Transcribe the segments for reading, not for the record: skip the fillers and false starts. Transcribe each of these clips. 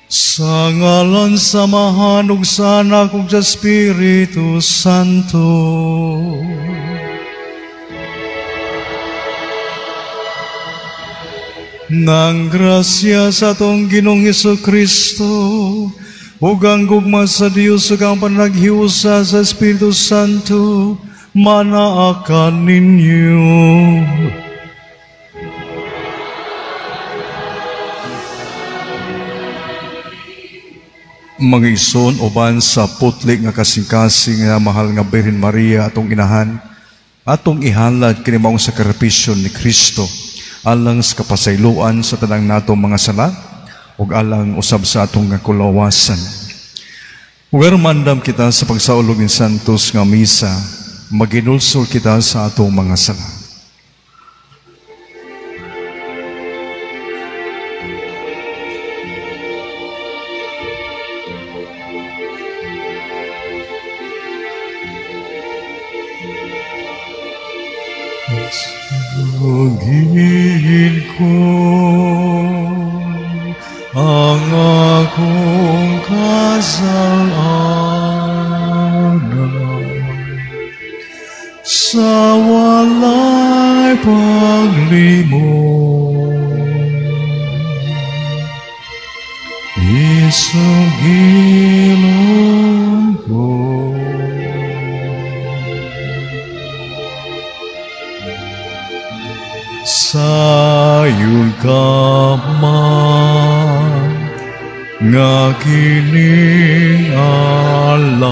Sa ngalan sa Amahan ug sa Anak ug sa Espiritu Santo. Nang grasya sa atong Ginoong Hesukristo ug ang gugma sa Dios ug ang panaghiusa sa Espiritu Santo manaa kaninyo. Mga ison uban sa putli nga kasing-kasing nga mahal nga Birhen Maria atong inahan, atong ihalad kini maong sakripisyo ni Kristo alang sa kapasayloan sa tanang natong mga sala ug alang usab sa atong nga kulawasan. Ug aron maandam kita sa pagsaulog ni Santos nga misa, maginulsol kita sa atong mga sala. Sugin ko ang akong kasalanan sa walay paglimot. Isugilon ko sayon ka man nga kining alak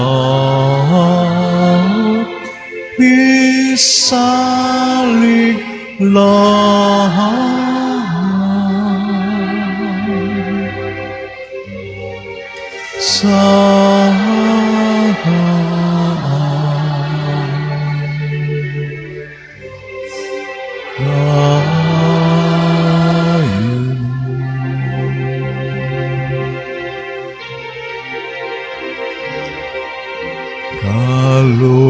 isalig lahat sa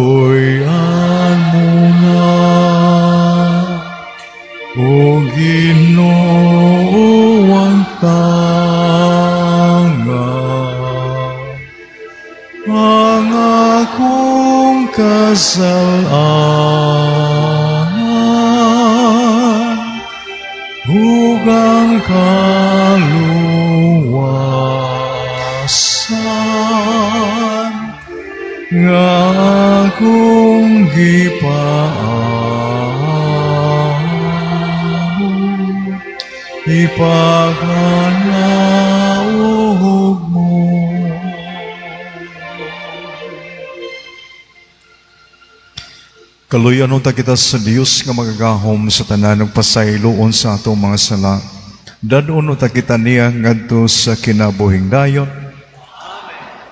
Kaluyan mo nga, O Ginoo ang tanga, ang akong kasalanan ug ang kaluwasan nga akong gipaamo, ipaganaog mo. Kaluyan unta kita sa Dios nga magagahom sa tanan ug pasayloon sa atong mga sala. Dad-on unta kita niya ngadto sa kinabuhing dayon.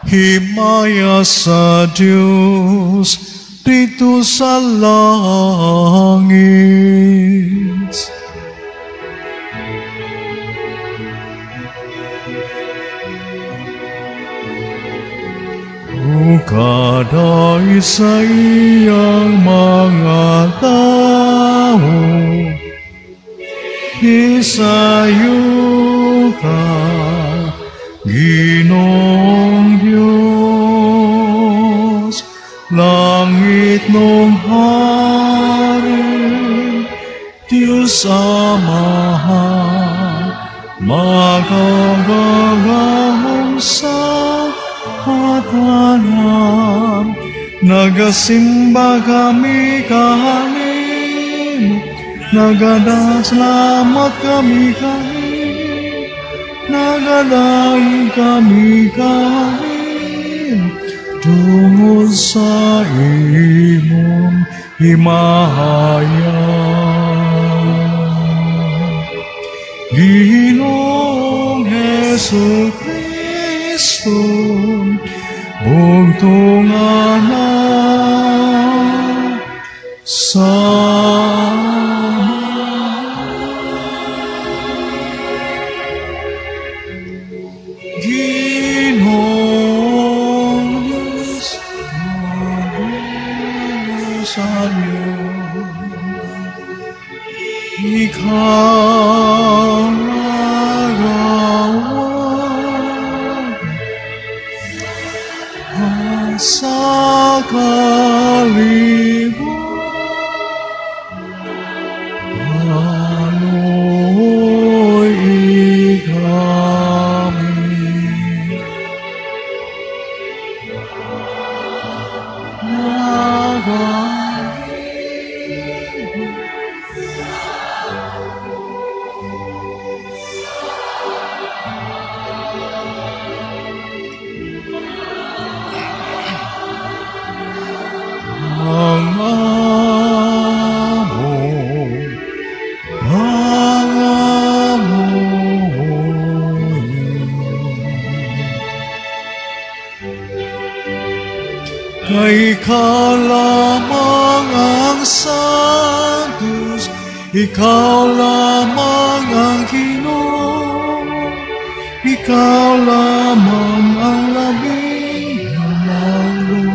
Himaya sa Dios dito sa langit. Ukaday sa iyang mga tao, isayo ka, Ginoong Diyos, langit nung hari, Diyos Amahan, makagagahom sa hatanan. Nagasimba kami kanimo, nagadasalamat kami kanimo, nagadaig kami kanimo, tungod sa imong himaya. Ginoong Hesus Kristo, bugtong anak sa Ginoong Diyos, sa Diyos, ikaw nagawa sa kaliwa. Kaloy kami. Ang among pangamuyo. Kay ikaw lamang ang Santos, ikaw lamang ang Ginoo, ikaw lamang ang labing halangdon.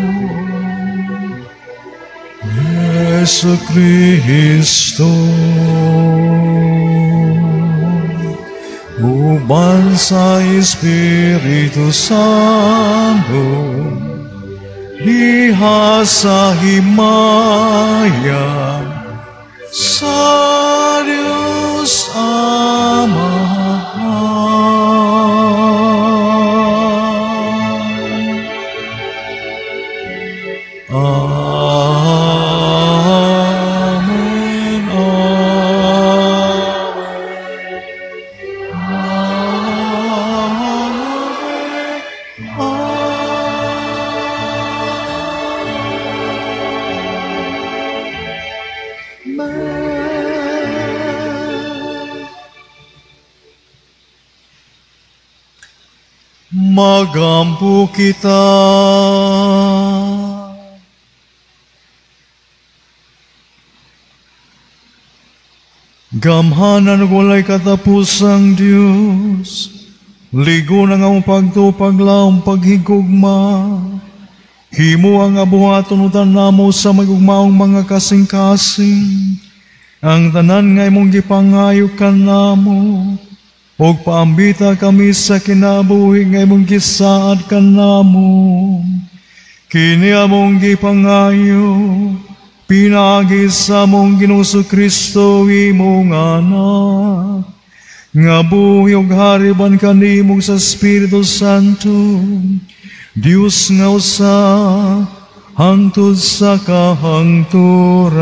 Jesu Kristo, uban sa Espiritu Santo, diha sa himaya sa Diyos Ama. Amen. Amen. Amen. Magampo kita. Gamhanan walay katapusang Diyos, ligo na nga among pagtupaglaom paghigugma. Himo ang abuhaton utan namo sa magugmaong mga kasing-kasing. Ang tanan nga imong gipangayo kanamo, ug paambita kami sa kinabuhi nga imong gisaad kanamo. Kini among gipangayo, pinaagi sa among Ginoong Kristo imong anak, nga buhi ug hariban kanimo sa Espiritu Santo, Dios nga usa hangtod sa kahangturan.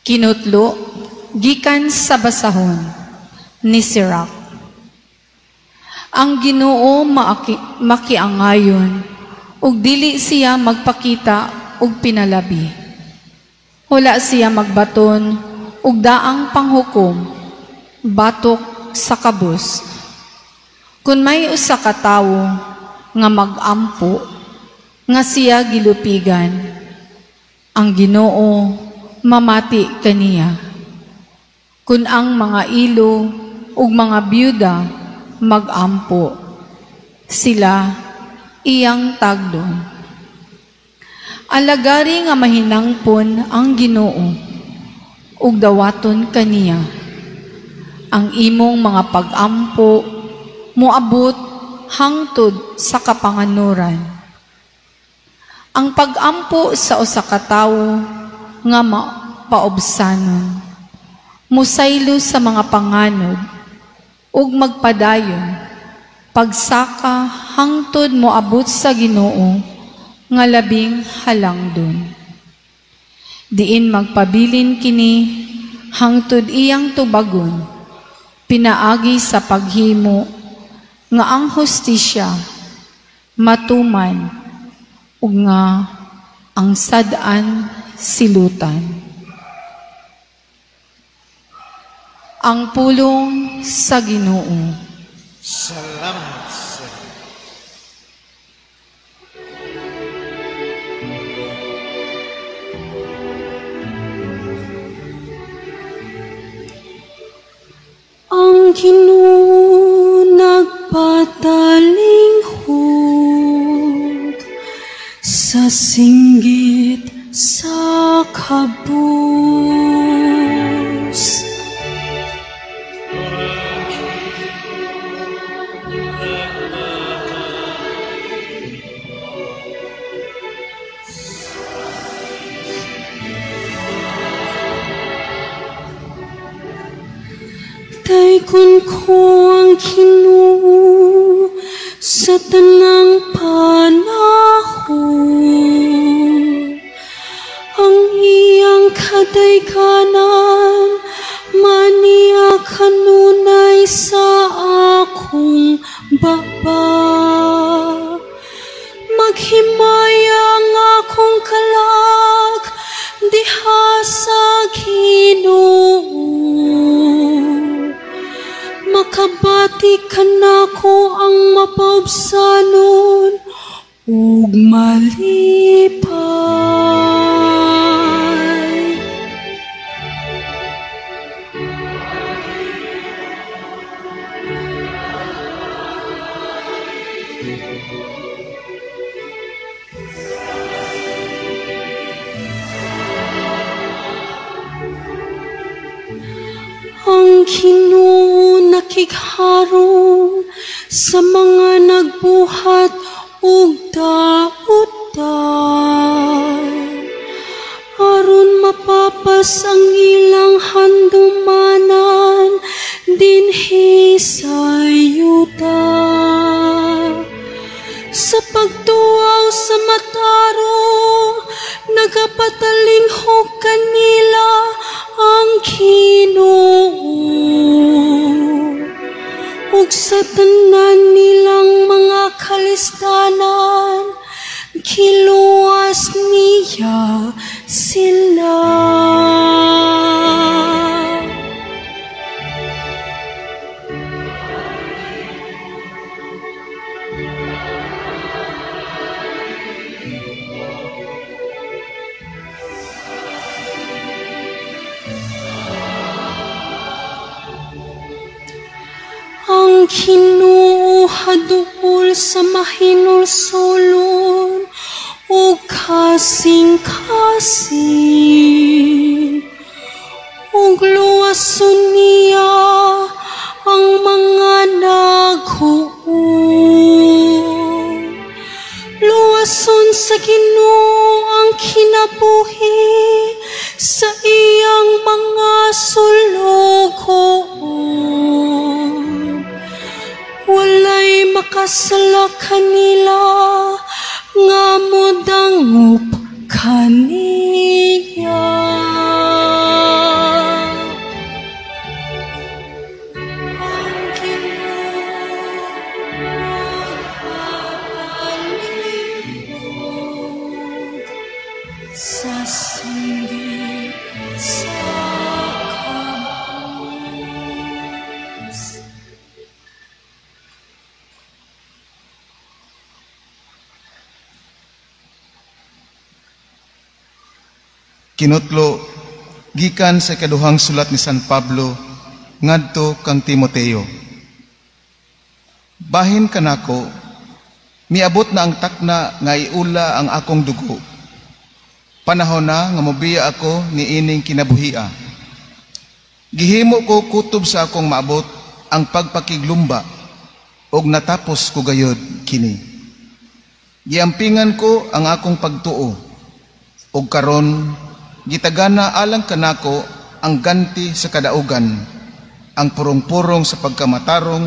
Kinutlo gikan sa basahon ni Sirach. Ang Ginoo makiangayon ug dili siya magpakita og pinalabi. Wala siya magbaton ug daang panghukom batok sa kabus. Kun may usa ka tawo nga magampo nga siya gilupigan, ang Ginoo mamati kaniya. Kun ang mga ilo ug mga byuda magampo, sila iyang tagdon. Alagari nga mahinangpon ang Ginoo ug dawaton kaniya. Ang imong mga pag-ampo moabot hangtod sa kapanganuran. Ang pag-ampo sa usa ka tawo nga mapaobsanon, musaylo sa mga panganod ug magpadayon pagsaka hangtod moabot sa Ginoo nga labing halangdon. Diin magpabilin kini hangtod iyang tubagon, pinaagi sa paghimo nga ang hustisya matuman ug nga ang sad-an silutan. Ang pulong sa Ginoo. Salamat sa Diyos. Ang Ginoo nagpatalinghog sa singgit sa kabus. Dalaygon ko ang Ginoo sa tanang panahon. Ang iyang kadayganan maniya kanunay sa akong baba. Maghimaya ang akong kalag diha sa Ginoo. Makabati kanako ang mapaubsanon ug malipay. Ang Ginoo nakigharong sa mga nagbuhat og dautan, aron mapapas ang ilang handumanan dinhi sa yuta. Sa pagtuaw sa matarong, nagapatalinghok kanila ang Ginoo. Ug sa tanan nilang mga kalistanan, giluwas niya sila. Ang Ginoo haduol sa mahinulsolon ug kasing-kasing, ug luwason niya ang mga naghuon. Luwason sa Ginoo ang kinabuhi sa iyang mga sulugoon. Walay makasala kanila nga modangop kaniya. Ang Ginoo magpapalibog sa singgit sa kabus. Kinutlo gikan sa ikaduhang sulat ni San Pablo ngadto kang Timoteo. Bahin kanako, miabot na ang takna nga iula ang akong dugo. Panahon na nga mobiya ako niining kinabuhia. Gihimo ko kutob sa akong maabot ang pagpakiglumba ug natapos ko gayod kini. Giampingan ko ang akong pagtuo ug karon gitagana alang kanako ang ganti sa kadaugan, ang purong-purong sa pagkamatarong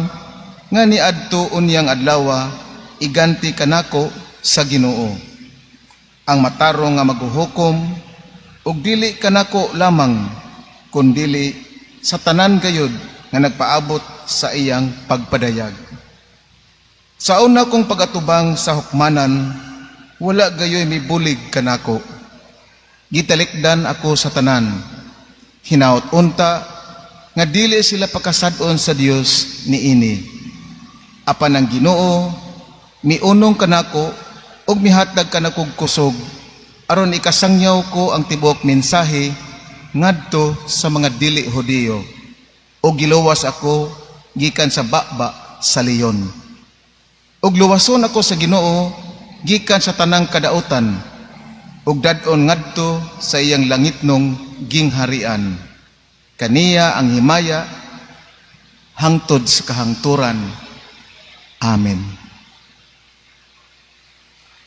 nga niadto unyang adlawa iganti kanako sa Ginoo. Ang matarong nga maghuhukom ug dili kanako lamang kundili sa tanan gayud nga nagpaabot sa iyang pagpadayag. Sa una kong pagatubang sa hukmanan, wala gayoy mibulig kanako. Gitalikdan ako sa tanan. Hinaot unta nga dili sila pakasad-on sa Dios niini. Apan ang Ginoo miunong kanako ug mihatag kanakog kusog aron ikasangyaw ko ang tibuok mensahe ngadto sa mga dili Hudiyo, ug giluwas ako gikan sa baba sa leyon. Ug luwason ako sa Ginoo gikan sa tanang kadautan, ug dad-on ngadto sa iyang langitnong gingharian. Kaniya ang himaya hangtod sa kahangturan. Amen.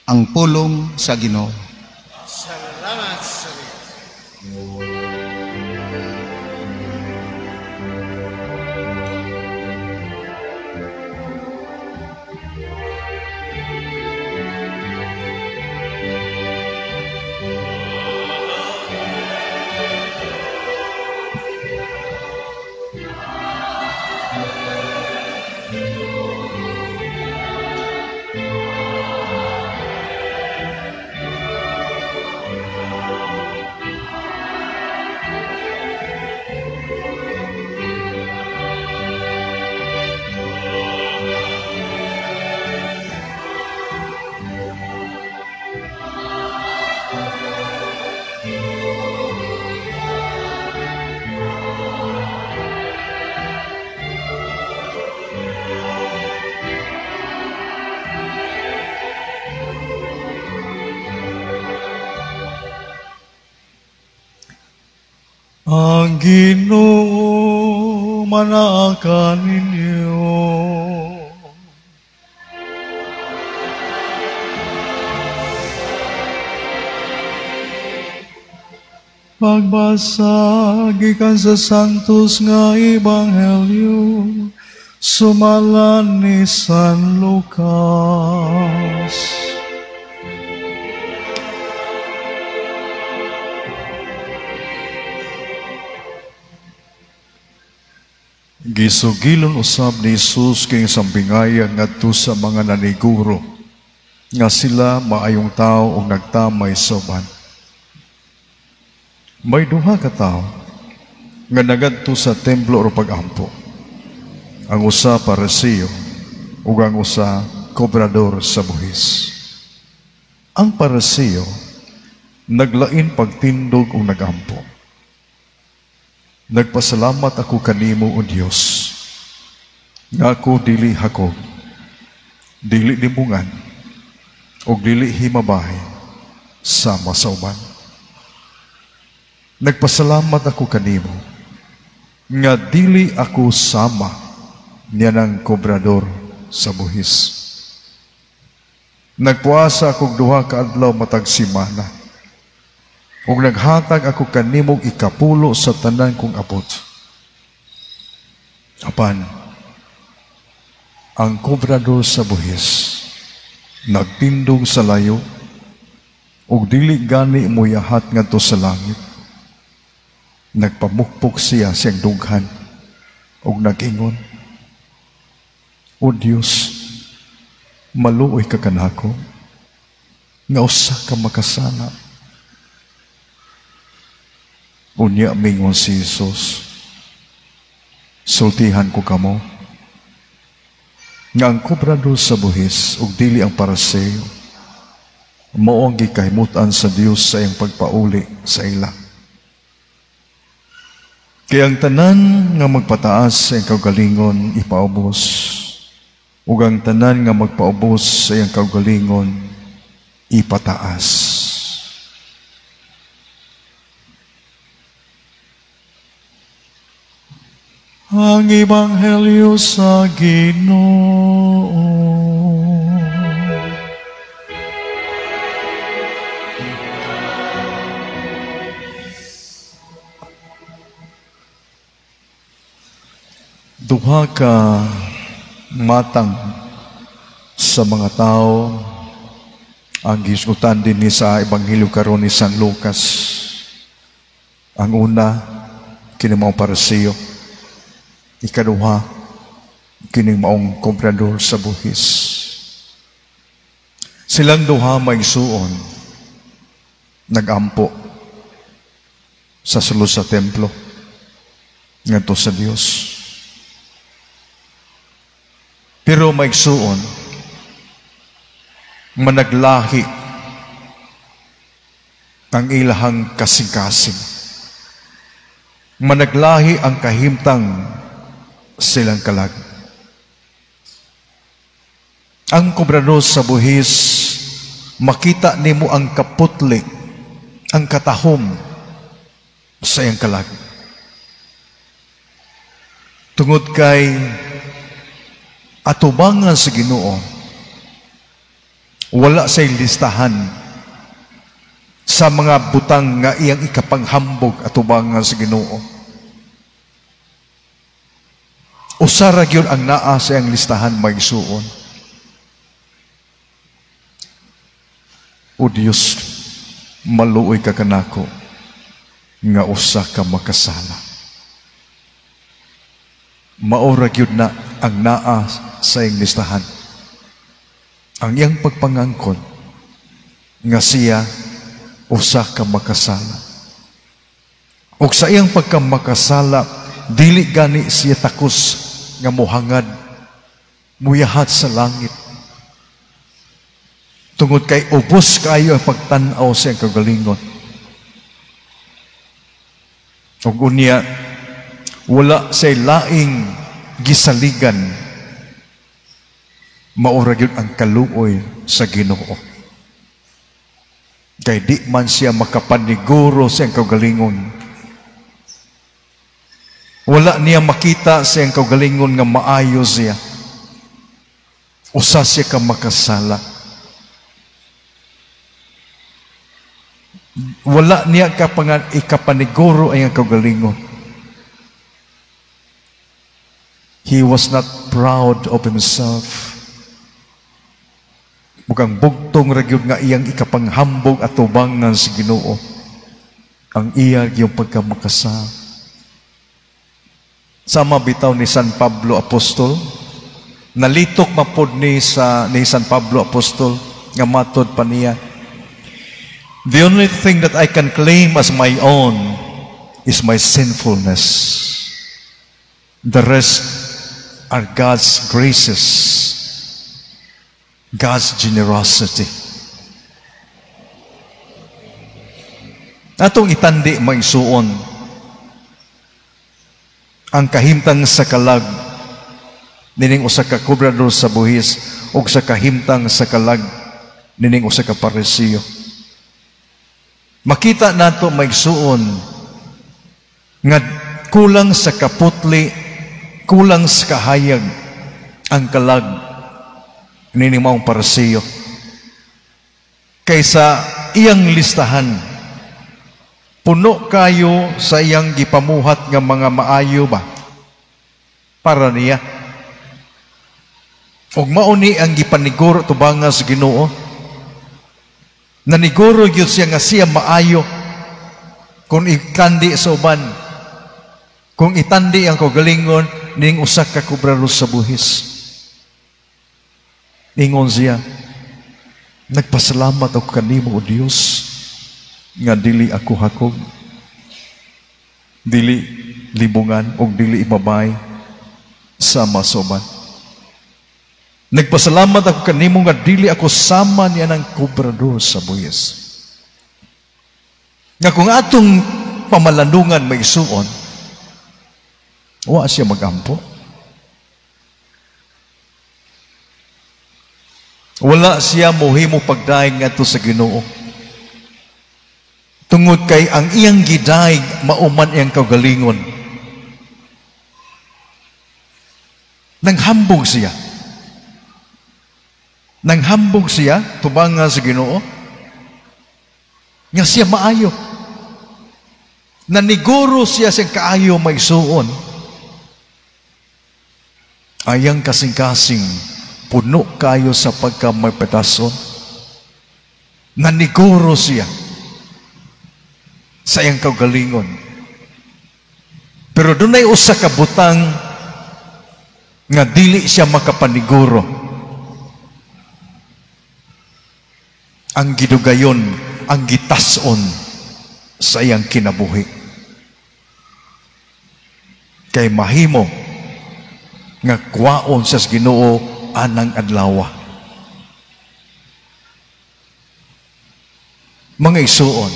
Ang pulong sa Ginoo. Salamat sa Diyos. Ang Ginoo manaa kaninyo. Pagbasa gikan sa Santos nga Ebanghelyo sumala ni San Lucas. Gisugilon usab ni Jesus kay sambingaya ngadto sa mga naniguro nga sila maayong tao og nagtamay sa uban. May duha ka tawo nga nagadto sa templo o pag-ampo. Ang usa Pariseo ug ang usa kobrador sa buhis. Ang Pariseo naglain pagtindog ug nagampo. Nagpasalamat ako kanimo, O Dios, nga ako dili hakog, dili limbungan, ug dili himabahin sama sa uban. Nagpasalamat ako kanimo nga dili ako sama niya ng kobrador sa buhis. Nagpuasa akog duha ka adlaw matag semana, ug naghatag ako kanimog ikapulo sa tanan kong abot. Apan, ang kobrador sa buhis nagtindog sa layo ug dili gani moyahat ngadto sa langit. Nagpamukpok siya siyang dughan ug nag-ingon, O Dios, maluoy ka kanako, nga usa ka makasala. Unya mingon si Jesus, sultihan ko kamo, nga ang kobrador sa buhis ug dili ang Pariseo, mao ang gikahimutan sa Dios sa iyang pagpauli sa ila. Kaya ang tanan nga magpataas sa iyang kaugalingon ipaubos, ug ang tanan nga magpaubos sa iyang kaugalingon ipataas. Ang Ebanghelyo sa Ginoo. Duha ka matang sa mga tao ang gisgutan dinhi sa Ebanghelyo karon ni San Lucas. Ang una, kini maong Pariseo. Ikaduha, kining maong kobrador sa buhis. Silang duha maigsuon, nagampo sa sulod sa templo ngadto sa Dios. Pero maigsuon, managlahi ang ilahang kasing-kasing. Managlahi ang kahimtang silang kalag. Ang kobrador sa buhis, makita nimo ang kaputli, ang katahom sa iyang kalag. Tungod kay atubangan sa Ginoo, wala say listahan sa mga butang nga iyang ikapanghambog atubangan sa Ginoo. Usa ra gyud ang naa sa iyang listahan, maigsuon. O Dios, maluoy ka kanako nga usa ka makasala. Mao ra gyud na ang naa sa iyang listahan. Ang iyang pagpangangkon nga siya usa ka makasala. Ug sa iyang pagkamakasala, dili gani siya takos nga mohangad, muyahat sa langit. Tungod kay ubos kayo ang pagtan-aw sa iyang kagalingon. Ug unya, wala say laing gisaligan, maura gyud ang kaluoy sa Ginoo. Kay di man siya makapaniguro sa iyang kagalingon Wala niya makita sa iyang kaugalingon nga maayo siya. Usa siya ka makasala. Wala niya ikapaniguro ang iyang kaugalingon. He was not proud of himself. Mukhang bugtong ra gyud nga iyang ikapanghambog at tubangan sa Ginoo ang iya yung pagkamakasala. Sama bitaw ni San Pablo Apostol, nalitok mapod ni San Pablo Apostol nga matod pa niya, the only thing that I can claim as my own is my sinfulness. The rest are God's graces, God's generosity. Atong itandi maisuon ang kahimtang sa kalag nining usa ka kobrador sa buhis ug sa kahimtang sa kalag nining usa ka Parisiyo. Makita nato maigsuon nga kulang sa kaputli, kulang sa kahayag ang kalag nining maong Parisiyo. Kaysa iyang listahan, puno kayo sa iyang gipamuhat nga mga maayo ba para niya. Ug mao ni ang gipaniguro tubanga sa Ginoo. Naniguro gyud siya nga siya maayo kung itandi sa uban, kung itandi ang kaugalingon ning usa ka kobrador sa buhis. Ingon siya, nagpasalamat ako kanimo, o Dios, nga dili ako hakog, dili libungan o dili ibabay sama sa uban. Nagpasalamat ako kanimo nga dili ako sama niya ng kobrador sa buhis. Nga kung atong pamalandungan may isuon, wa siya magampo. Wala siya mohimo pagdaig ngadto sa Ginoo. Tungod kay ang iyang gidaig mauman iyang kaugalingon. Nanghambog siya. Nanghambog siya tubanga sa Ginoo nga siya maayo. Naniguro siya siyang kaayo maigsuon. Ayang kasing-kasing puno kayo sa pagkamapetason. Naniguro siya sa iyang kaugalingon. Pero dunay usa ka butang nga dili siya makapaniguro. Ang gidugayon, ang gitas-on sa iyang kinabuhi. Kay mahimo nga kuwaon siya sa Ginoo anang adlaw. Mga isuon,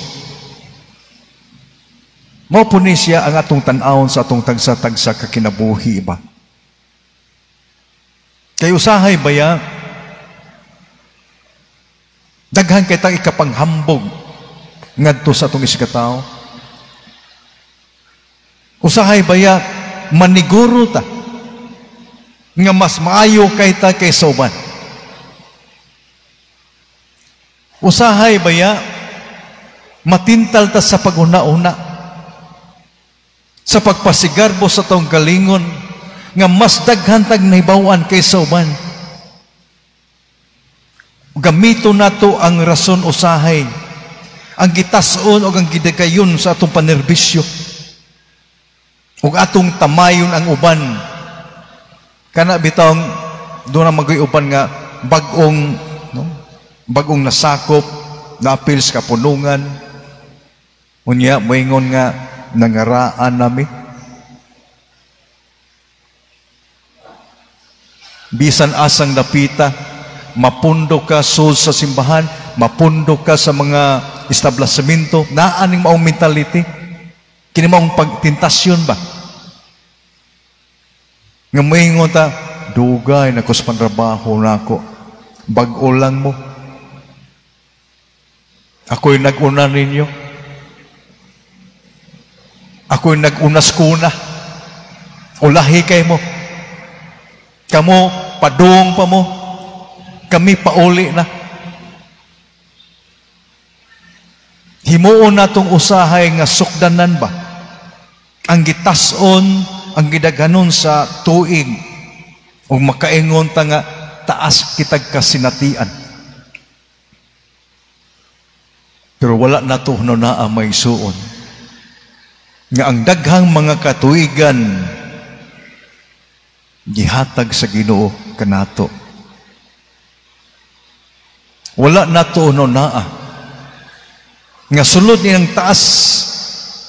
mao po ni siya ang atong tan-awon sa atong tagsa-tagsa ka kinabuhi ba? Kay usahay baya, daghan kay tang ikapanghambog ngadto sa atong isikatao. Usahay baya, maniguro ta nga mas maayo kay ta kaysa uban. Usahay baya, matintal ta sa pag-una-una, sa pagpasigarbo sa tong galingon nga mas daghan tag nahibaw-an kaysa uban. Gamito nato ang rason usahay, ang gitas-on o ang gidagayon sa atong panerbisyo, ug atong tamayon ang uban. Kana bitong doon ang magay uban nga bag-ong, no? Bag-ong nasakop, napil sa kapunungan. Unya moingon nga nangaraan nami. Bisan asang dapita, mapundo ka sul sa simbahan, mapundo ka sa mga establishmento, naa ning maong mentality, kini maong pagtintasyon ba? Nga moingon ta, dugay na ko sa pantrabaho nako, bag-o lang mo. Ako'y nag-una ninyo. Ako'y nag-unas kuna. Ulahi kay mo. Kamo padung pa mo. Kami pauli na. Himuon natong usahay nga sukdanan ba? Ang gitas-on, ang gidaghanon sa tuig ug makaingon ta nga taas kitag kasinatian. Pero wala nato hununaa may suon nga ang daghang mga katuigan gihatag sa Ginoo kanato. Wala nato hununaa nga sulod niyang taas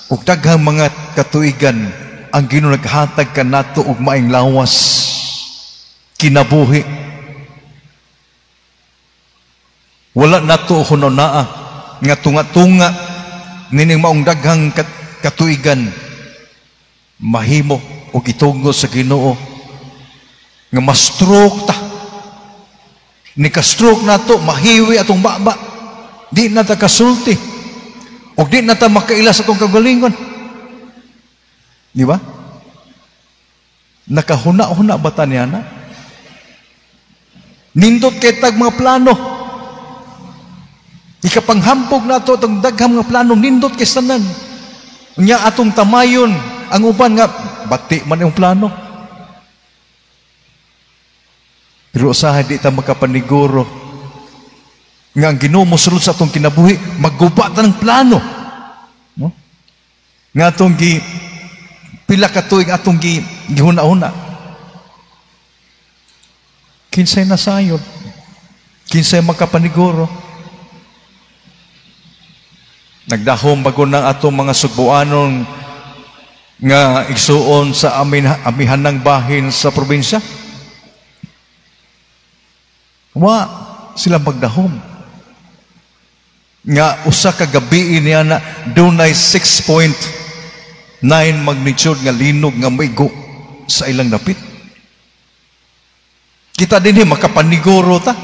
ug daghang mga katuigan ang Ginoo naghatag kanato og maayong lawas, kinabuhi. Wala nato hununaa nga tunga-tunga nining maong daghang katuigan mahimo og itungod sa Ginoo nga ma-stroke ta. Ni ka-stroke nato, mahiwi atong baba, di na ta kasulti og di na ta makaila sa atong kagalingon. Di ba? Nakahuna-huna ba ta niya na? Nindot kay tag mga plano. Ikapanghampog nato atong daghang mga plano, nindot kay tanan. Unya atong tamayon ang uban nga bati man yung plano. Pero usahay di ta makapaniguro nga ang Ginoo mosulod sa atong kinabuhi, magguba ta ng plano. No? Nga atong gi pila ka tuig atong gihuna-huna. Kinsay nasayod? Kinsay makapaniguro? Nagdahom bago ng atong mga sugbuanon nga igsuon sa amihanang bahin sa probinsya. Wa sila magdahom. Nga usa ka gabi niya na dunay 6.9 magnitude nga linog nga maigo sa ilang dapit. Kita dinhi makapaniguro ta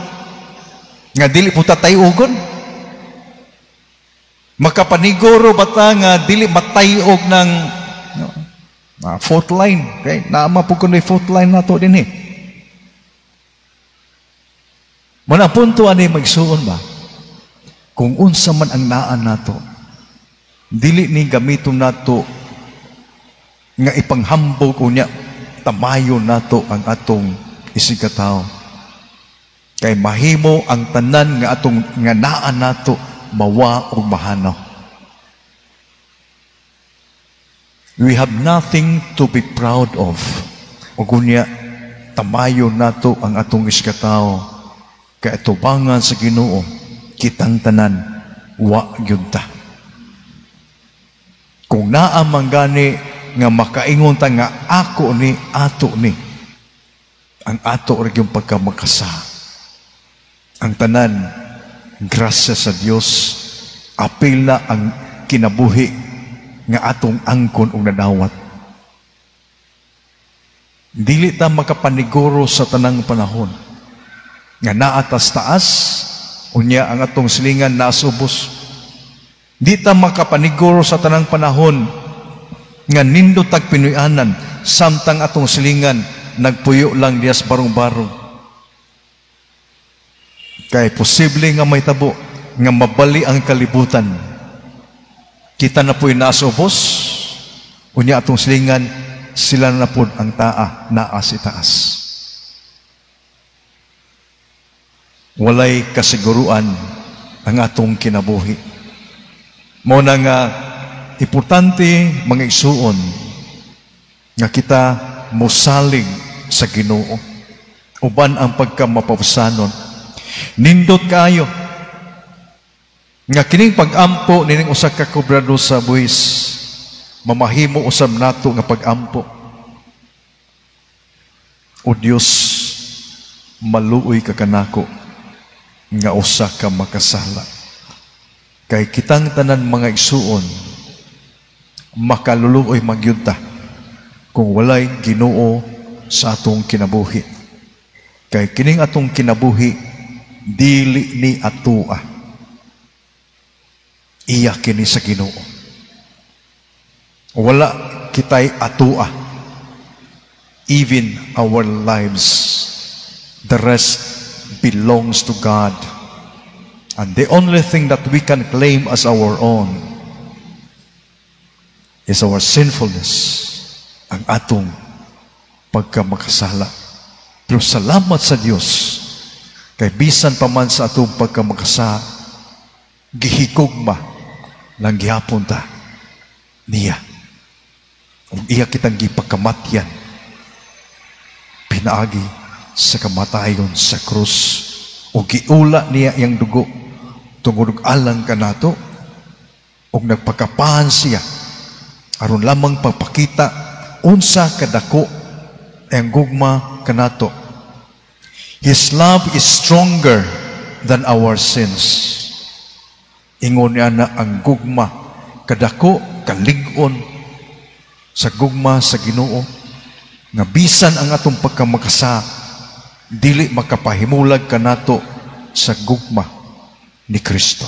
nga dili po ta tayugon. Makapaniguro ba ta nga dili matayog ng fourth line? Okay? Naama po kuno'y fourth line nato dinhi. Muna punto ani magsuon ba? Kung unsa man ang naan nato, dili ni gamiton nato nga ipanghambog unya tamayon nato ang atong isigkatawo. Kay mahimo ang tanan nga atong nga naan nato mawa o mahanaw. We have nothing to be proud of. O kunya, tamayo nato ang atong isigkatawo. Kay atubangan sa Ginoo, kitang tanan, wa gyud ta. Kung naa man gani nga makaingon ta nga ako ni, ato ni, ang ato ra gyud pagkamakasa. Ang tanan, grasya sa Dios, apil na ang kinabuhi nga atong angkon og nadawat. Dili ta makapaniguro sa tanang panahon nga naatas taas, unya ang atong silingan naasubos. Di ta makapaniguro sa tanang panahon nga nindot tag Pinoy-anan, samtang atong silingan nagpuyo lang diyas barong-barong. Kay posible nga may tabo nga mabali ang kalibutan. Kita na po'y naasubos, unya atong silingan, sila na po ang taa, naa si taas. Walay kasiguruan ang atong kinabuhi. Mao na nga importante mga igsuon nga kita mosalig sa Ginoo uban ang pagkamapawsanon. Nindot kaayo nga kining pag-ampo nining usa ka kobrado sa buhis mamahimo usab nato nga pag-ampo. O Dios, maluoy ka kanako nga usa ka makasala. Kay kitang tanan mga igsuon makaluluoy magyud ta kung walay Ginoo sa atong kinabuhi. Kay kining atong kinabuhi dili ni atoa, iya kini sa Ginoo. Wala kitay atoa. Even our lives, the rest belongs to God. And the only thing that we can claim as our own is our sinfulness, ang atong pagkamakasala. Pero salamat sa Dios, kay bisan pa man sa atong pagkamakasala, gihigugma lang gihapon ta niya. Ug iya kitang gipakamatyan pinaagi sa kamatayon sa krus. O giula niya iyang dugo tungod og alang kanato, ug nagpakapahan siya aron lamang pagpakita unsa kadako ang gugma kanato. His love is stronger than our sins. Ingon niya na ang gugma kadako kalig-on sa gugma sa Ginoo, nga bisan ang atong pagkamakasa dili makapahimulag kanato sa gugma ni Kristo.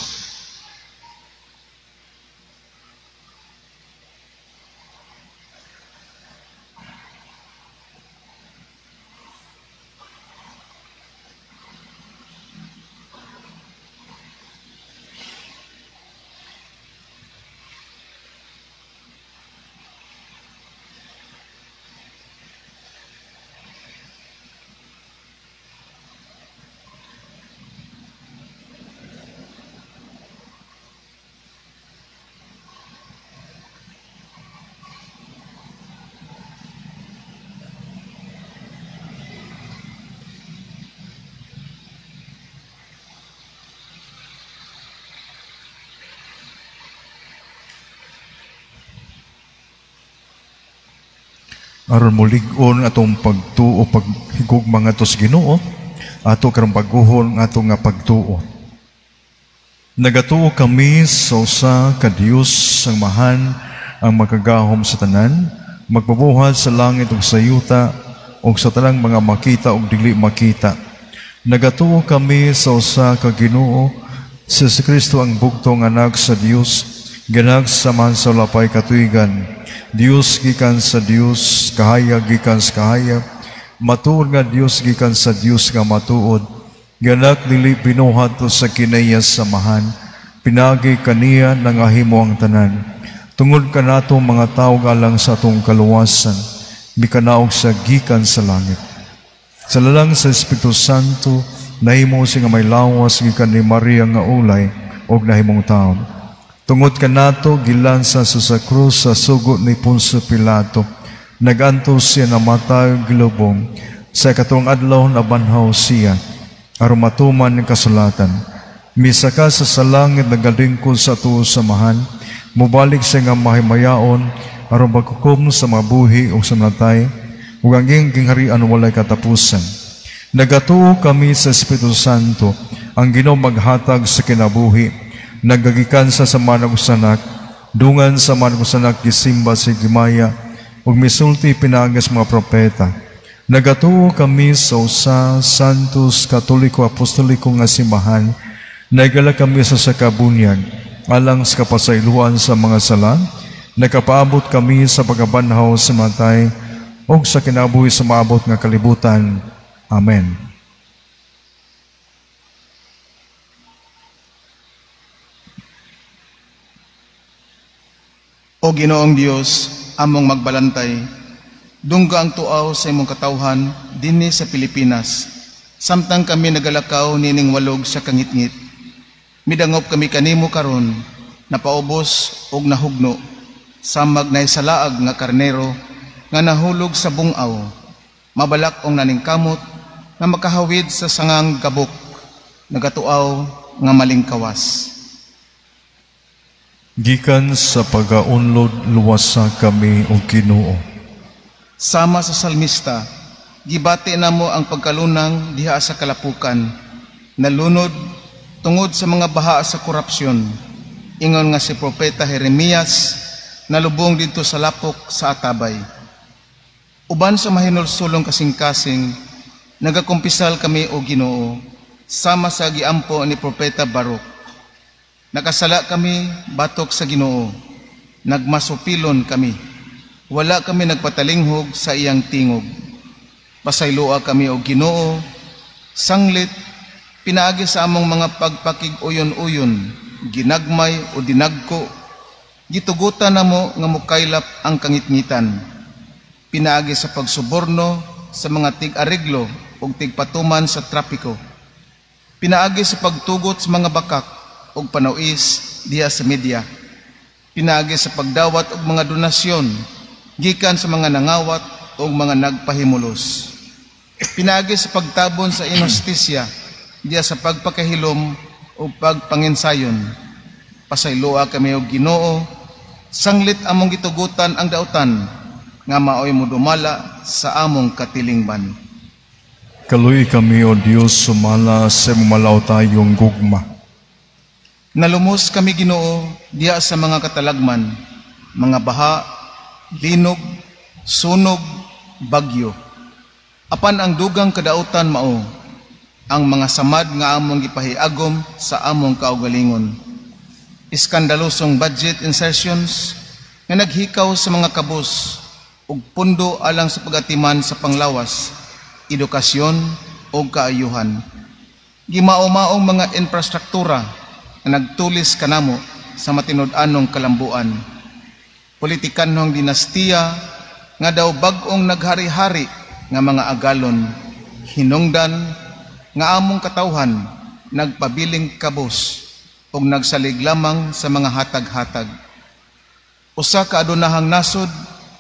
Aron mulig-on atong pagtuo, paghigugma ngadto sa Ginoo, ato karong baguhon ang atong nga pagtuo. Nagatuo kami sa usa ka Dios ang mahan, ang makagahom sa tanan, magpabuhat sa langit ug sa yuta ug sa tanang mga makita ug dili makita. Nagatuo kami sa usa ka Ginoo, si Kristo ang bugtong anak sa Dios, ganag sa man sa lapay katuigan. Dios gikan sa Dios, kahayag gikan sa kahayag, matuod nga Dios gikan sa Dios nga matuod, ganak dili binuhat sa kinaiya samahan, pinagi kaniya nangahimo ang tanan. Tungod kanato mga tawo alang sa atong kaluwasan, mikanaog sa gikan sa langit. Sa lalang sa Espiritu Santo, nahimo siya nga may lawas gikan ni Maria nga ulay og nahimong tawo. Tungod kanato gilansa sa krus sa sugo ni Poncio Pilato. Nagantos siya namatay gilubong. Sa ikatulong adlaw nabanhaw siya aron matuman ang kasulatan. Misaka sa langit nagalingkod sa tuo samahan, mobalik siya nga mahimayaon aron maghukom sa mabuhi o sa natay, ug ang iyang gingharian walay katapusan. Nagatuo kami sa Espiritu Santo, ang Ginoo maghatag sa kinabuhi. Nagagikan sa manag-usanak, dungan sa manag-usanak gisimba si Gimaya, ug misulti pinaagi sa mga propeta. Nagatuo kami sa usa Santos Katoliko Apostoliko nga simbahan, nagala kami sa sakabunyag, alang sa kapasayloan sa mga sala, nakapaabot kami sa pagkabanhaw sa matay, ug sa kinabuhi sa maabot nga kalibutan. Amen. O Ginoong Dios, among magbalantay, dungga ang tuaw sa imong katawhan dinhi sa Pilipinas. Samtang kami nagalakaw nining walog sa kangitngit, midangop kami kanimo karon, napaubos og nahugno, samag naisalaag nga karnero nga nahulog sa bungaw, mabalak ong naningkamot nga makahawid sa sangang gabok, nagatuaw nga malingkawas. Gikan sa pagaunlod, luwasa kami o Ginoo. Sama sa salmista, gibati namo ang pagkalunang diha sa kalapukan, nalunod tungod sa mga baha sa korupsyon. Ingon nga si Propeta Jeremias, nalubong didto sa lapok sa atabay. Uban sa mahinulsulong kasing-kasing, nagakumpisal kami o Ginoo, sama sa giampo ni Propeta Baruch. Nakasala kami batok sa Ginoo, nagmasupilon kami. Wala kami nagpatalinghog sa iyang tingog. Pasayloa kami o Ginoo, sanglit pinaagi sa among mga pagpakig-uyon-uyon, ginagmay o dinagko, gitugutan namo nga mokaylap ang kangitngitan. Pinaagi sa pagsuborno sa mga tig-areglo ug tigpatuman sa trapiko. Pinaagi sa pagtugot sa mga bakak ug panawis diha sa media. Pinaagi sa pagdawat og mga donasyon gikan sa mga nangawat ug mga nagpahimulos. Pinaagi sa pagtabon sa inhustisya diha sa pagpakahilom ug pagpanginsayon. Pasayloa kami og Ginoo, sanglit among gitugutan ang dautan nga maoy modumala sa among katilingban. Kaluoy kami, O Dios, sumala sa imong malautayong gugma. Nalumos kami, Ginoo, diha sa mga katalagman, mga baha, linog, sunog, bagyo. Apan ang dugang kadautan mao ang mga samad nga among gipahiagom sa among kaugalingon. Iskandalosong budget insertions nga naghikaw sa mga kabus ug pundo alang sa pagatiman sa panglawas, edukasyon o kaayuhan. Gimao-maong mga infrastruktura nga nagtulis kanamo sa matinud-anong kalambuan. Politikanhong dinastiya nga daw bag-ong naghari-hari nga mga agalon, hinungdan nga among katawhan nagpabiling kabus ug nagsalig lamang sa mga hatag-hatag. Usa ka adunahang nasod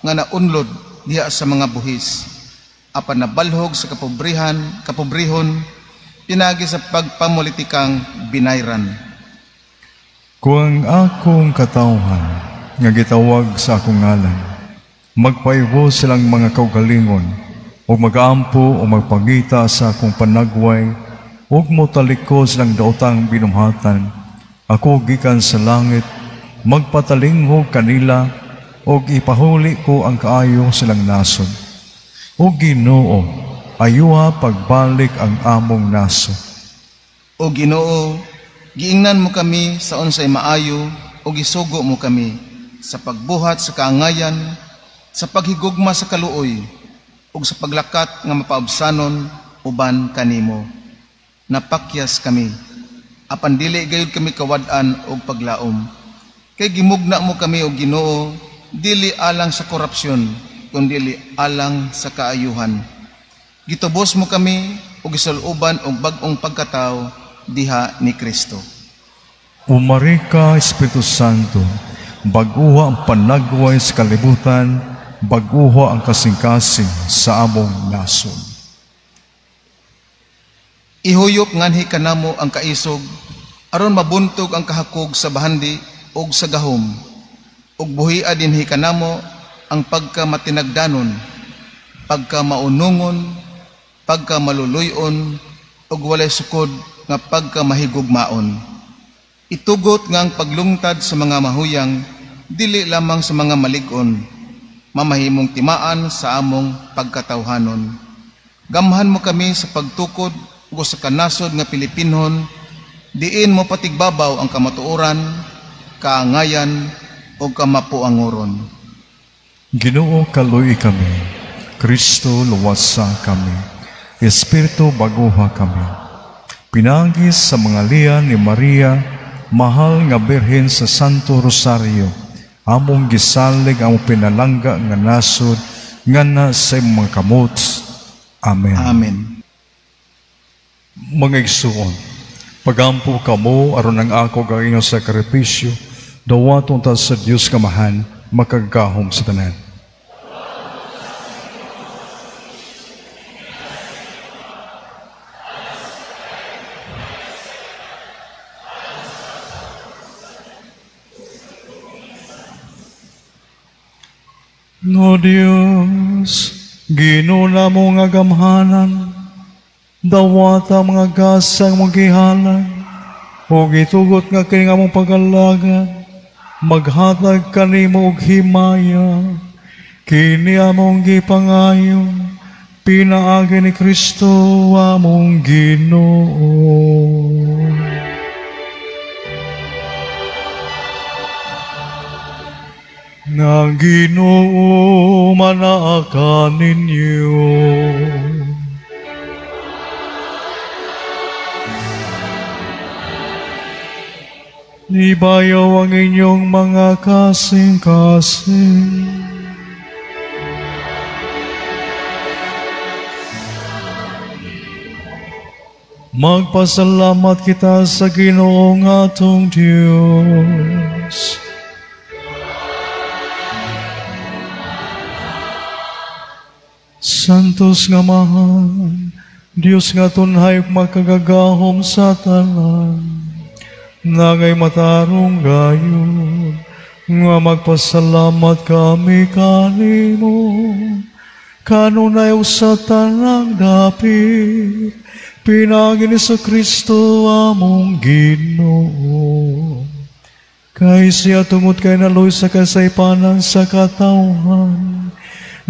nga naunlod diha sa mga buhis, apan nabalhog sa kapobrehon pinagi sa pagpamulitikang binayran. Kung akong katawhan nga gitawag sa akong ngalan, magpaiwo silang mga kaugalingon, ug mag-ampo o magpangita sa akong panagway, ug motalikod silang daotang binumhatan, ako gikan sa langit, magpatalinghog kanila, ug ipahuli ko ang kaayo silang nasod. O Ginoo, ayuha pagbalik ang among nasod. O Ginoo, giingnan mo kami sa unsay maayo o gisugo mo kami sa pagbuhat sa kaangayan, sa paghigugma sa kaluoy, ug sa paglakat nga mapaubsanon uban kanimo. Napakyas kami, apan dili gayud kami kawad-an og paglaom. Kay gimugna mo kami, o Ginoo, dili alang sa korupsyon, kundili alang sa kaayuhan. Gitubos mo kami ug gisul-uban og bag-ong pagkatawo diha ni Kristo. Umarika, Espiritu Santo, bag-uha ang panagway sa kalibutan, bag-uha ang kasing-kasing sa among nasod. Ihuyop nganhi kanamo ang kaisog, aron mabuntog ang kahakog sa bahandi ug sa gahom, ug buhia dinhi kanamo ang pagkamatinagdanon, pagkamaunungon, pagkamaluluyon, ug walay sukod nga pagkamahigugmaon. Itugot nga ang paglungtad sa mga mahuyang, dili lamang sa mga malig-on, mamahimong timaan sa among pagkatawhanon. Gamhan mo kami sa pagtukod ug sa kanasod nga Pilipinhon, diin mo patigbabaw ang kamatuoran, kaangayan, ug kamapuangoron. Ginoo, kaluoy kami. Kristo, luwasa kami. Espiritu, baguha kami. Pinagi sa mga liyan ni Maria, mahal nga Birhen sa Santo Rosario, among gisalig ang pinalangga nga nasod nga na sa imong mga kamot. Amen. Amen. Mga igsuon, pagampo kamo aron ang ako ang inyong sakripisyo, dawaton ta sa Dios Kamahan, makagagahom sa tanan. No Dios, Ginoo namo nga gamhanan, dawata mga gasang mong gihalad, ug itugot nga kini nga mong pag-alagad, maghatag kanimo og himaya, kini among gipangayo, pinaagi ni Kristo among Ginoo. Ang Ginoo manaa kaninyo. Ibayaw ang inyong mga kasing-kasing. Magpasalamat kita sa Ginoong atong Diyos. Santos nga mahal, Diyos nga tunhay makagagahom sa tanan, nangay matarong gayon, nga magpasalamat kami kanimo, kanunay sa tanang dapit, pinagi ni sa Kristo among Ginoo. Kay siya tungod kay naloy sa kasaypanan sa katawhan,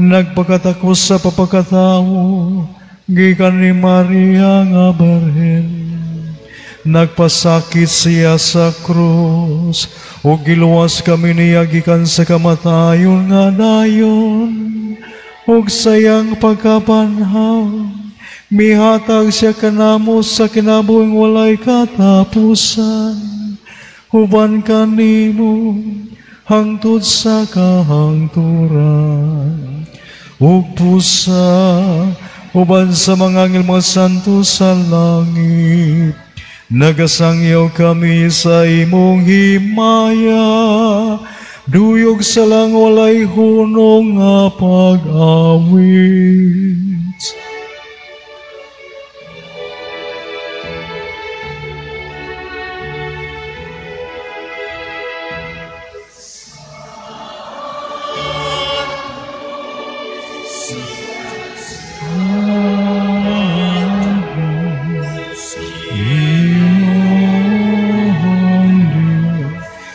nagpakatakos sa papakatawo, gikan ni Maria nga Birhen. Nagpasakit siya sa krus, ug giluwas kami niya gikan sa kamatayon nga dayon, ug sayang pagkapanhaw, mihatag siya kanamo sa kinabuhing walay katapusan, uban kanimo hangtod sa kahangturan. Ug pusa uban sa mga anghel mga santo sa langit, nagasangyaw kami sa imong himaya, duyog sa lang walay hunong nga pag-awit.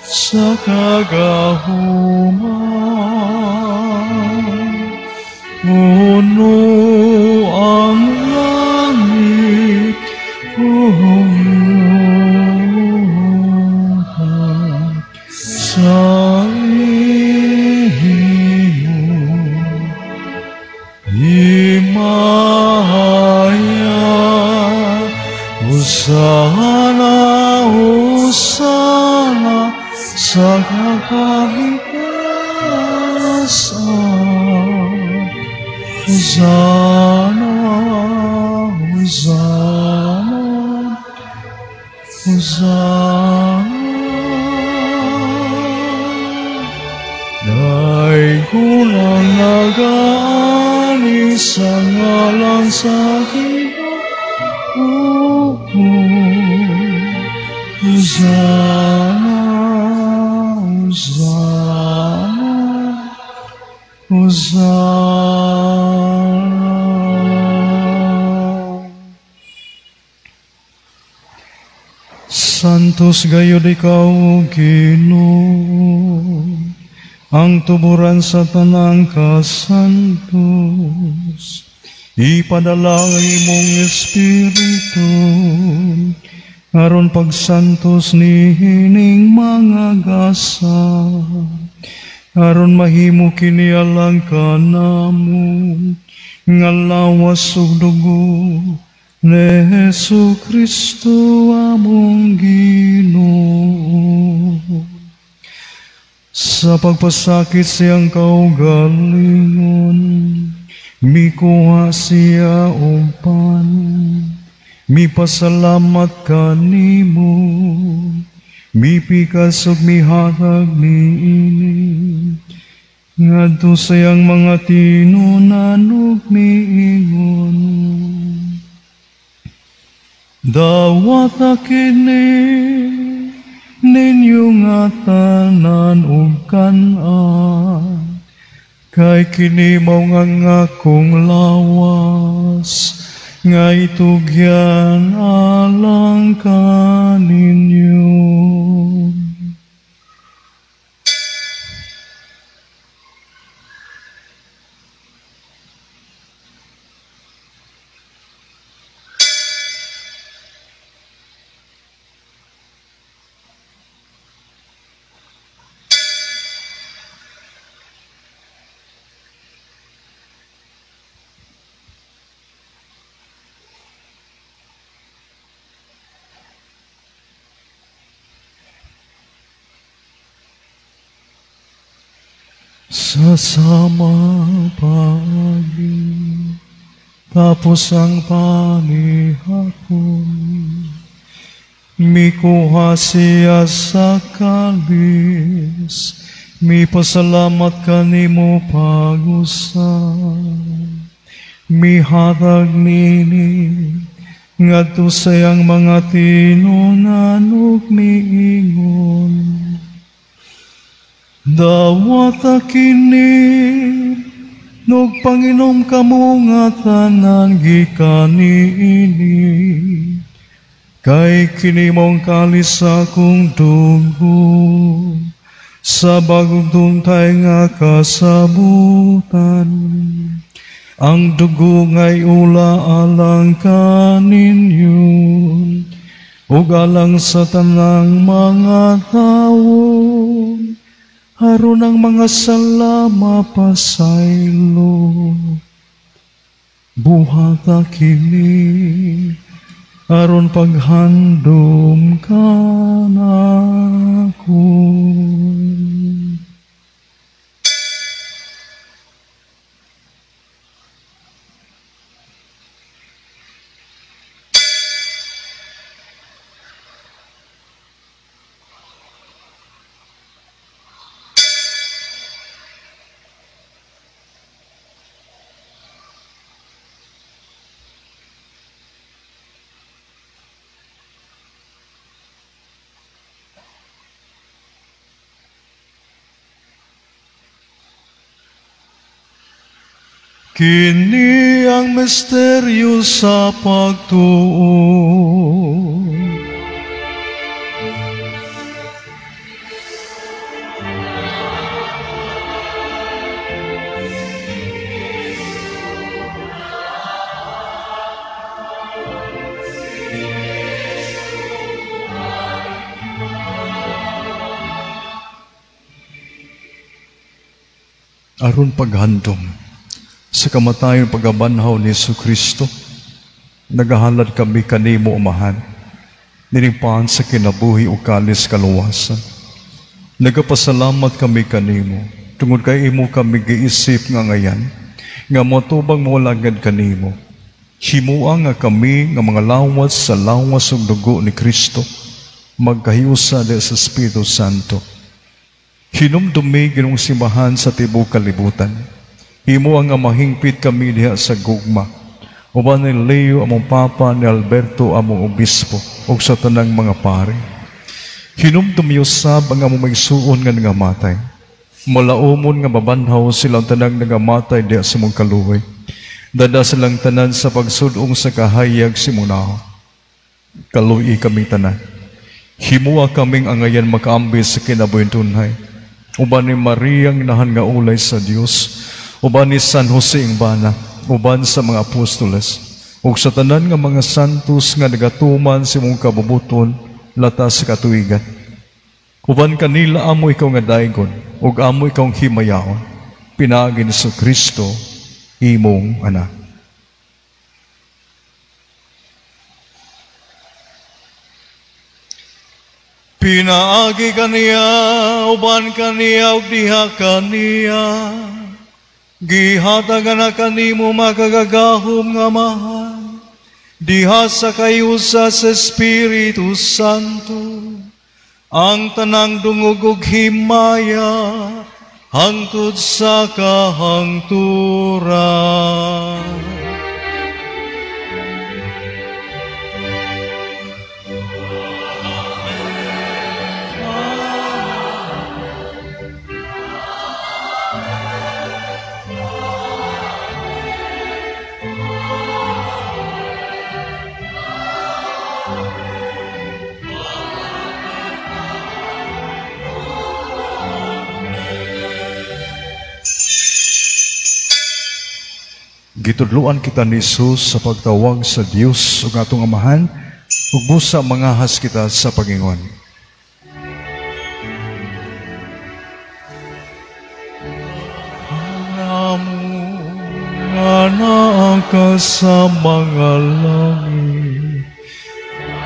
Sa kagahuman, puno ang langit, ug lupa sa imong himaya. Hosana, Hosana, sa kakahitasan. Hosana, Hosana, Hosana. Daygulang nagaani sa ngalan sa Ginoo. Hosana, Hosana, Hosana. Santos gayud ikaw, Ginoo, ang tuburan sa tanang kasantos. Ipadala ang imong Espiritu, aron pagsantos ni hining mga gasa, aron mahimo kini alang kanamo nga lawas ug dugo ni Hesus Kristo among Ginoo. Sa pagpasakit siyang kaugalingon, mikuha siya og pan, mipasalamat kanimo, mipikas ug mihatag niini, ngadto sa iyang mga tinunan ug miingon, dawata kini ninyo nga tanan ug kan-an, kay kini mao nga akong lawas, nga itugyan alang kaninyo. Sa sama paagi, tapos ang panihapon, mikuha siya sa kalis, mipasalamat kanimo pag-usab, mihatag nini, ngadto sa iyang mga tinunan ug miingon. Dawata kini, nog panginom kamo nga tanan gikan niini, kay kini mong kalis sa akong dugo, sa bagong tuntay nga kasabutan. Ang dugo nga'y ula alang kaninyo, ug alang sa tanang mga tawo, aron ang mga sala mapasaylo. Buhata kini, aron paghandom kanako. Kini ang misteryo sa pagtuo. Aron paghandom sa kamatayon pagabanhaw ni Jesucristo, nagahalad kami kanimo Amahan, ninipahan sa kinabuhi o kalis kaluwasan. Nagapasalamat kami kanimo, tungod kay imo kami giisip nga ngayan, nga motubang mawalagad kanimo. Himua nga kami nga mga lawas sa lawas ug dugo ni Kristo, magkahiusa sa Espiritu Santo. Hinumdumi Ginoong simbahan sa tibuok kalibutan. Imo ang mahingpit kami diha sa gugma. Uban ni Leo among Papa, ni Alberto among Obispo, ug sa tanang mga pare. Hinumdumi usab ang among maigsuon nga nangamatay. Malaumon nga mabanhaw silang tanang nangamatay diha sa mong kaluoy. Dada silang tanan sa pagsudong sa kahayag simunaw. Kaluoy kami tanan. Himua kaming angayan makaambis sa kinabuhing tunhay. Uban ni Maria ang inahan nga ulay sa Dios, uban ni San Jose ang bana, uban sa mga apostoles, ug sa tanan nga mga santos nga nagatuman sa imong kabubuton latas sa katuigan. Uban kanila amo ikaw nga daigon, ug amo ikaw himayaon, pinaagi ni Kristo imong anak. Pinaagi kaniya, uban kaniya, ug diha kaniya, gihatagan na kanimo makagagahom nga mahal, diha sa kayusa sa Espiritu Santo, ang tanang dungog ug himaya, hangtod sa kahangturan. Gitudloan kita ni Jesus sa pagtawag sa Dios ug atong Amahan, ug busa mangahas kita sa Pag-ingon. Amo nga naa ka sa mga langit,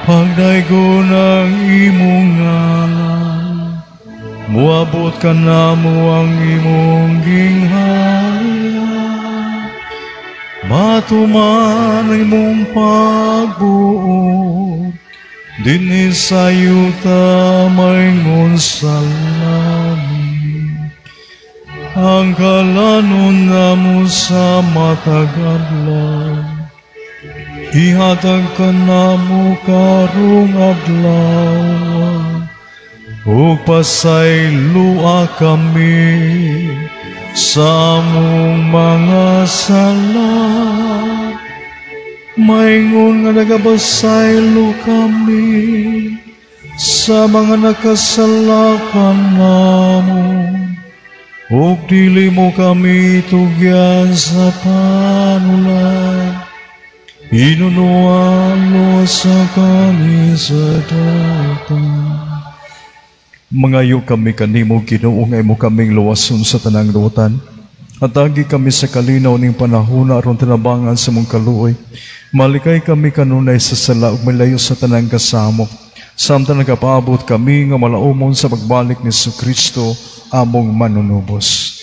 pagdaygon ang imong ngalan, Muabot ka namo ang imong gingharian. Matuman ang imong pagbuot dinhi sa yuta maingon sa langit. Ang kalanon namo sa matag adlaw, ihatag kanamo karong adlaw, ug pasayloa kami sa among mga sala, maingon nga nagapasaylo kami sa mga nakasala kanamo, ug dili mo kami tugyan sa panulay, hinunuan sa kami sa datan. Mangayo kami kanimo, Ginoo, nga imo kaming luwason sa tanang luotan. Atagi kami sa kalinaw ning panahona aron tinabangan sa mong kaluoy. Malikay kami kanunay sa sala ug malayo sa tanang kasamok. Samtang nagapaabot kami nga malaumon sa pagbalik ni Kristo among manunubos.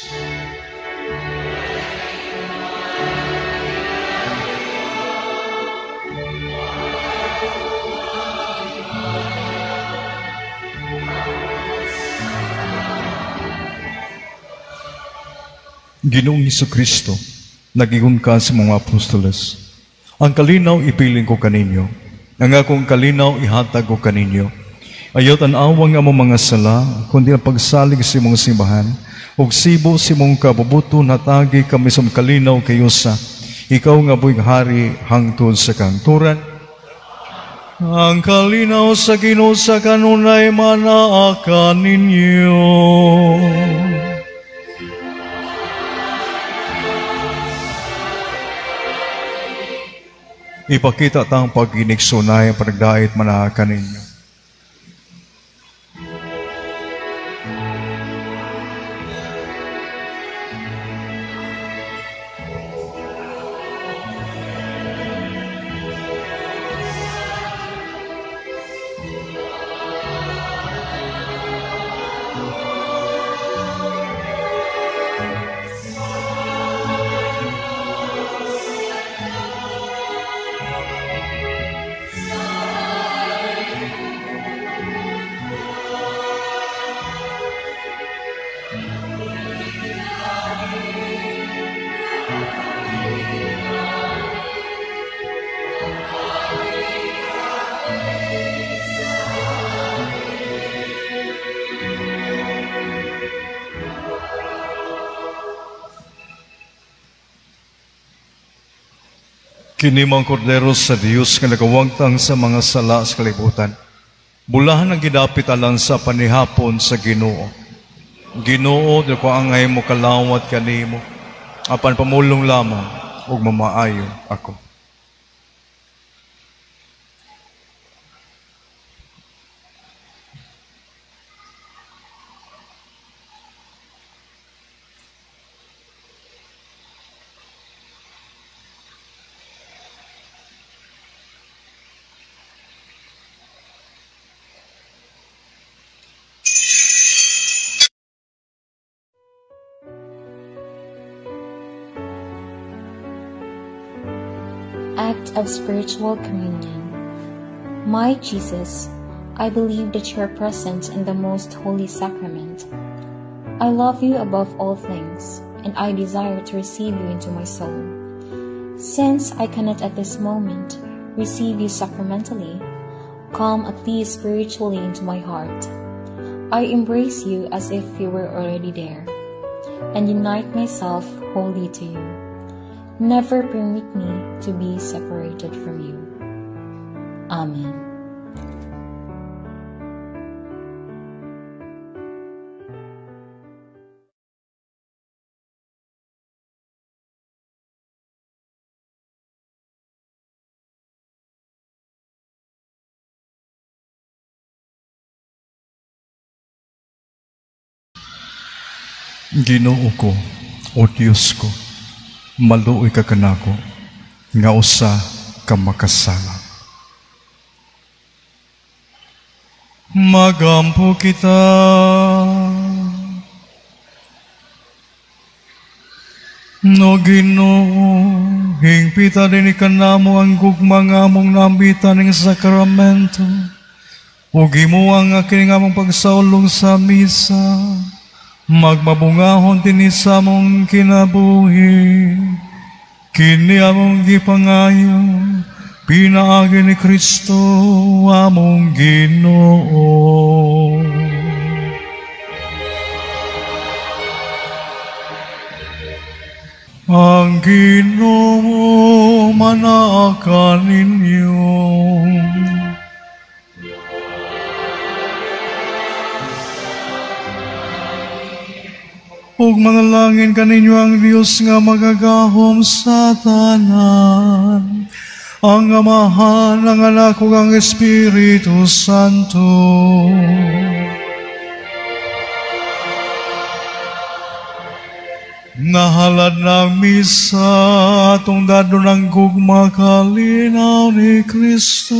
Ginoong Jesucristo, nagigon ka sa mga apostoles. Ang kalinaw ipiling ko kaninyo, ang akong kalinaw ihatag ko kaninyo. Ayaw tan-awang among mga sala, kundi ang pagsalig sa imong simbahan, ug sibo sa imong kabubuton hatagi kami sa kalinaw kayo sa ikaw nga buhing hari hangtod sa kangturan. Ang kalinaw sa Ginoo sa kanunay manaa kaninyo. Ipakita tang pag-iniksunay ang panagdait manaa kaninyo. Kini mga kordero sa Dios nga nagawagtang sa mga sala sa kalibutan. Bulahan ang gidapit alang sa panihapon sa Ginoo. Ginoo, di ko angay mo kalawat kanimo, apan pamulong lamang ug mamaayo ako. Act of Spiritual Communion. My Jesus, I believe that you are present in the Most Holy Sacrament. I love you above all things, and I desire to receive you into my soul. Since I cannot at this moment receive you sacramentally, come at least spiritually into my heart. I embrace you as if you were already there, and unite myself wholly to you. Never permit me to be separated from you. Amen. Ginoo ko, o Diyos ko, maluoy ka kanako, nga usa ka makasala. Magampo kita. No Ginoo, hingpita din kanamo ang gugma nga among naambitan ning sakramento. Ug himoa nga kini nga among pagsaulog sa misa, magmabungahon dinhi sa among kinabuhi. Kini among gipangayo, pinaagi ni Kristo among Ginoo. Ang Ginoo manaa kaninyo. Ug manalangin kaninyo ang Dios nga magagahom sa tanan, ang Amahan, ang Anak ug ang Espiritu Santo. Nahalad ng misa, atong dadon ang gugma kalinaw ni Kristo.